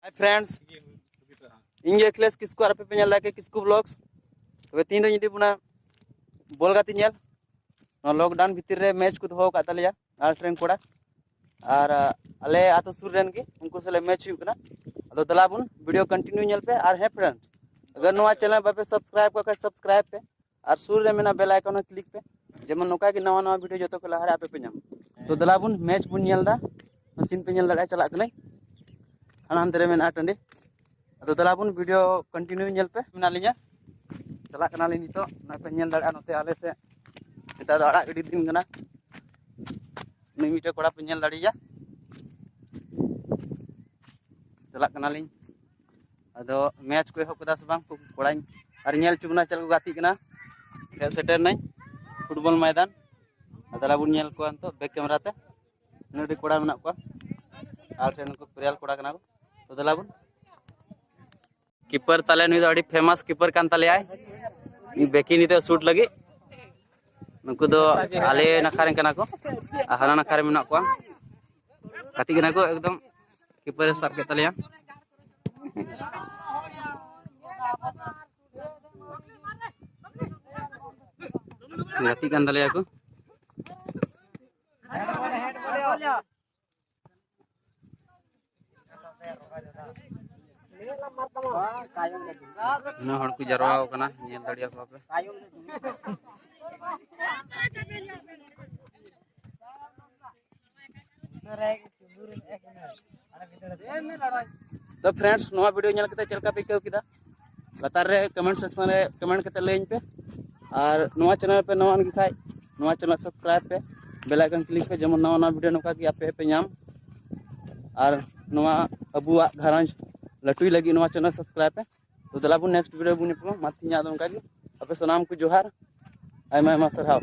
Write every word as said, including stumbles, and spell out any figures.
Hi friends, ᱤᱧ ᱜᱮ ᱟᱠᱷᱤᱞᱮᱥ ᱠᱤᱥᱠᱩ ᱟᱨ ᱟᱯᱮ ᱯᱮ ᱧᱮᱞ ᱫᱟ ᱠᱤᱥᱠᱩ ᱵᱞᱚᱜᱥ᱾ ᱛᱚᱵᱮ ᱛᱤᱦᱤᱧ ᱫᱚ ᱤᱧ ᱤᱫᱤ ᱵᱚᱱᱟ ᱵᱚᱞ ᱜᱟᱛᱮ ᱧᱮᱞ᱾ ᱱᱚᱣᱟ ᱞᱚᱠᱰᱟᱣᱩᱱ ᱵᱷᱤᱛᱤᱨ ᱨᱮ ᱢᱮᱪ ᱠᱚ ᱫᱚᱦᱚ ᱟᱠᱟᱫ ᱛᱟᱞᱮᱭᱟ ᱟᱞᱮ ᱨᱮᱱ ᱠᱚᱲᱟ, ᱟᱨ ᱟᱞᱮ ᱟᱹᱛᱩ ᱥᱩᱨ ᱨᱮᱱ ᱜᱮ ᱩᱱᱠᱩ ᱥᱟᱞᱟᱜ ᱢᱮᱪ ᱦᱩᱭᱩᱜ ᱠᱟᱱᱟ᱾ ᱟᱫᱚ ᱫᱮᱞᱟ ᱵᱚᱱ ᱵᱷᱤᱰᱤᱭᱳ ᱠᱚᱱᱴᱤᱱᱤᱭᱩ ᱧᱮᱞ ᱯᱮ᱾ ᱟᱨ ᱦᱮᱸ ᱯᱷᱨᱮᱱᱰ, ᱟᱜᱟᱨ ᱱᱚᱣᱟ ᱪᱮᱱᱮᱞ ᱵᱟᱯᱮ ᱥᱟᱵᱥᱠᱨᱟᱭᱤᱵ ᱠᱟᱜ ᱠᱷᱟᱱ ᱥᱟᱵᱥᱠᱨᱟᱭᱤᱵ ᱯᱮ, ᱟᱨ ᱥᱩᱨ ᱨᱮ ᱢᱮᱱᱟᱜ ᱵᱮᱞ ᱟᱭᱠᱚᱱ ᱦᱚᱸ ᱠᱞᱤᱠ ᱯᱮ, ᱡᱮᱢᱚᱱ ᱱᱚᱝᱠᱟ ᱜᱮ ᱱᱟᱣᱟ ᱱᱟᱣᱟ ᱵᱷᱤᱰᱤᱭᱳ ᱡᱚᱛᱚ ᱠᱷᱚᱱ ᱞᱟᱦᱟᱨᱮ ᱟᱯᱮ ᱯᱮ ᱧᱟᱢ᱾ ᱛᱚ ᱫᱮᱞᱟ ᱵᱚᱱ ᱢᱮᱪ ᱵᱚᱱ ᱧᱮᱞ ᱮᱫᱟ, ᱢᱮᱥᱤᱱ ᱯᱮ ᱧᱮᱞ ᱫᱟᱲᱮᱭᱟᱜᱼᱟ, ᱪᱟᱞᱟᱜ ᱠᱟᱹᱱᱟᱹᱧ᱾ ᱦᱟᱱᱟ ᱦᱟᱱᱛᱮ ᱨᱮ ᱢᱮᱱᱟᱜᱼᱟ ᱴᱟᱺᱰᱤ᱾ ᱟᱫᱚ ᱫᱮᱞᱟ ᱵᱚᱱ ᱵᱷᱤᱰᱤᱭᱳ ᱠᱚᱱᱴᱤᱱᱤᱭᱩ ᱧᱮᱞ ᱯᱮ᱾ ᱢᱮᱱᱟᱜ ᱞᱤᱧᱟ, ᱪᱟᱞᱟᱜ ᱠᱟᱱᱟᱞᱤᱧ ᱱᱤᱛᱚᱜ᱾ ᱱᱚᱜᱼᱚᱭ ᱯᱮ ᱧᱮᱞ ᱫᱟᱲᱮᱭᱟᱜᱼᱟ ᱱᱚᱛᱮ ᱟᱞᱮ ᱥᱮᱫ ᱱᱮᱛᱟᱨ ᱫᱚ ᱟᱲᱟᱜ ᱜᱤᱰᱤ ᱫᱤᱱ ᱠᱟᱱᱟ᱾ ᱱᱩᱭ ᱢᱤᱫᱴᱮᱡ ᱠᱚᱲᱟ ᱯᱮ ᱧᱮᱞ ᱫᱟᱲᱮᱭᱟᱭᱟ, ᱪᱟᱞᱟᱜ ᱠᱟᱱᱟᱞᱤᱧ᱾ ᱟᱫᱚ ᱢᱮᱪ ᱠᱚ ᱮᱦᱚᱵ ᱠᱮᱫᱟ ᱥᱮ ᱵᱟᱝ ᱠᱚᱲᱟᱧ ᱟᱨ ᱧᱮᱞ ᱦᱚᱪᱚ ᱵᱚᱱᱟ ᱪᱮᱫ ᱠᱚ ᱜᱟᱛᱮᱜ ᱠᱟᱱᱟ᱾ ᱦᱮᱡ ᱥᱮᱴᱮᱨ ᱱᱟᱹᱧ ᱯᱷᱩᱴᱵᱚᱞ ᱢᱚᱭᱫᱟᱱ᱾ ᱟᱫᱚ ᱫᱮᱞᱟ ᱵᱚᱱ ᱧᱮᱞ ᱠᱚᱣᱟ ᱱᱤᱛᱚᱜ ᱵᱮᱠ ᱠᱮᱢᱮᱨᱟ ᱛᱮ᱾ ᱟᱹᱰᱤ ᱠᱚᱲᱟ ᱢᱮᱱᱟᱜ ᱠᱚᱣᱟ ᱟᱨ ᱴᱷᱮᱱ ᱱᱩᱠᱩ ᱯᱞᱮᱭᱟᱨ ᱠᱚᱲᱟ ᱠᱟᱱᱟ ᱠᱚ᱾ ᱛᱚ ᱫᱮᱞᱟ ᱵᱚᱱ, ᱠᱤᱯᱟᱨ ᱛᱟᱞᱮ ᱱᱩᱭ ᱫᱚ ᱟᱹᱰᱤ ᱯᱷᱮᱢᱟᱥ ᱠᱤᱯᱟᱨ ᱠᱟᱱ ᱛᱟᱞᱮᱭᱟᱭ᱾ ᱵᱮᱠᱤ ᱱᱤᱛᱚᱜ ᱥᱩᱴ ᱞᱟᱹᱜᱤᱫ᱾ ᱱᱩᱠᱩ ᱫᱚ ᱟᱞᱮ ᱱᱟᱠᱷᱟ ᱨᱮᱱ ᱠᱟᱱᱟ ᱠᱚ, ᱟᱨ ᱦᱟᱱᱟ ᱱᱟᱠᱷᱟ ᱨᱮ ᱢᱮᱱᱟᱜ ᱠᱚᱣᱟ᱾ ᱜᱟᱛᱮᱜ ᱠᱟᱱᱟ ᱠᱚ ᱮᱠᱫᱚᱢ᱾ ᱠᱤᱯᱟᱨ ᱮ ᱥᱟᱵ ᱠᱮᱫ ᱛᱟᱞᱮᱭᱟ᱾ ᱜᱟᱛᱮᱜ ᱠᱟᱱ ᱛᱟᱞᱮᱭᱟ ᱠᱚ᱾ ᱩᱱᱟᱹᱜ ᱦᱚᱲ ᱠᱚ ᱡᱟᱨᱣᱟ ᱟᱠᱟᱱᱟ, ᱧᱮᱞ ᱫᱟᱲᱮᱭᱟᱠᱚᱣᱟ ᱯᱮ᱾ ᱛᱚ ᱯᱷᱨᱮᱱᱰᱥ, ᱱᱚᱣᱟ ᱵᱷᱤᱰᱤᱭᱳ ᱧᱮᱞ ᱠᱟᱛᱮ ᱪᱮᱫ ᱞᱮᱠᱟ ᱯᱮ ᱟᱹᱭᱠᱟᱹᱣ ᱠᱮᱫᱟ? ᱞᱟᱛᱟᱨ ᱨᱮ ᱠᱚᱢᱮᱱᱴ ᱥᱮᱠᱥᱚᱱ ᱨᱮ ᱠᱚᱢᱮᱱᱴ ᱠᱟᱛᱮ ᱞᱟᱹᱭᱟᱹᱧ ᱯᱮ᱾ ᱟᱨ ᱱᱚᱣᱟ ᱪᱮᱱᱮᱞ ᱯᱮ ᱱᱟᱣᱟ ᱜᱮ ᱠᱷᱟᱡ, ᱱᱚᱣᱟ ᱪᱮᱱᱮᱞ ᱥᱟᱵᱥᱠᱨᱟᱭᱤᱵ ᱯᱮ, ᱵᱮᱞ ᱟᱭᱠᱚᱱ ᱠᱞᱤᱠ ᱯᱮ, ᱡᱮᱢᱚᱱ ᱱᱟᱣᱟ ᱱᱟᱣᱟ ᱵᱷᱤᱰᱤᱭᱳ ᱱᱚᱝᱠᱟ ᱜᱮ ᱟᱯᱮ ᱯᱮ ᱧᱟᱢ᱾ ᱟᱨ ᱱᱚᱣᱟ ᱟᱵᱚᱣᱟᱜ ᱜᱷᱟᱨᱚᱸᱡᱽ ᱞᱟᱹᱴᱩᱭ ᱞᱟᱹᱜᱤᱫ ᱱᱚᱣᱟ ᱪᱮᱱᱮᱞ ᱥᱟᱵᱥᱠᱨᱟᱭᱤᱵ ᱯᱮ᱾ ᱛᱚ ᱫᱮᱞᱟ ᱵᱚᱱ ᱱᱮᱠᱥᱴ ᱵᱷᱤᱰᱤᱭᱳ ᱵᱚᱱ ᱧᱟᱯᱟᱢᱟ᱾ ᱢᱟ ᱛᱮᱦᱮᱧᱟᱜ ᱫᱚ ᱱᱚᱝᱠᱟ ᱜᱮ᱾ ᱟᱯᱮ ᱥᱟᱱᱟᱢ ᱠᱚ ᱡᱚᱦᱟᱨ, ᱟᱭᱢᱟ ᱟᱭᱢᱟ ᱥᱟᱨᱦᱟᱣ᱾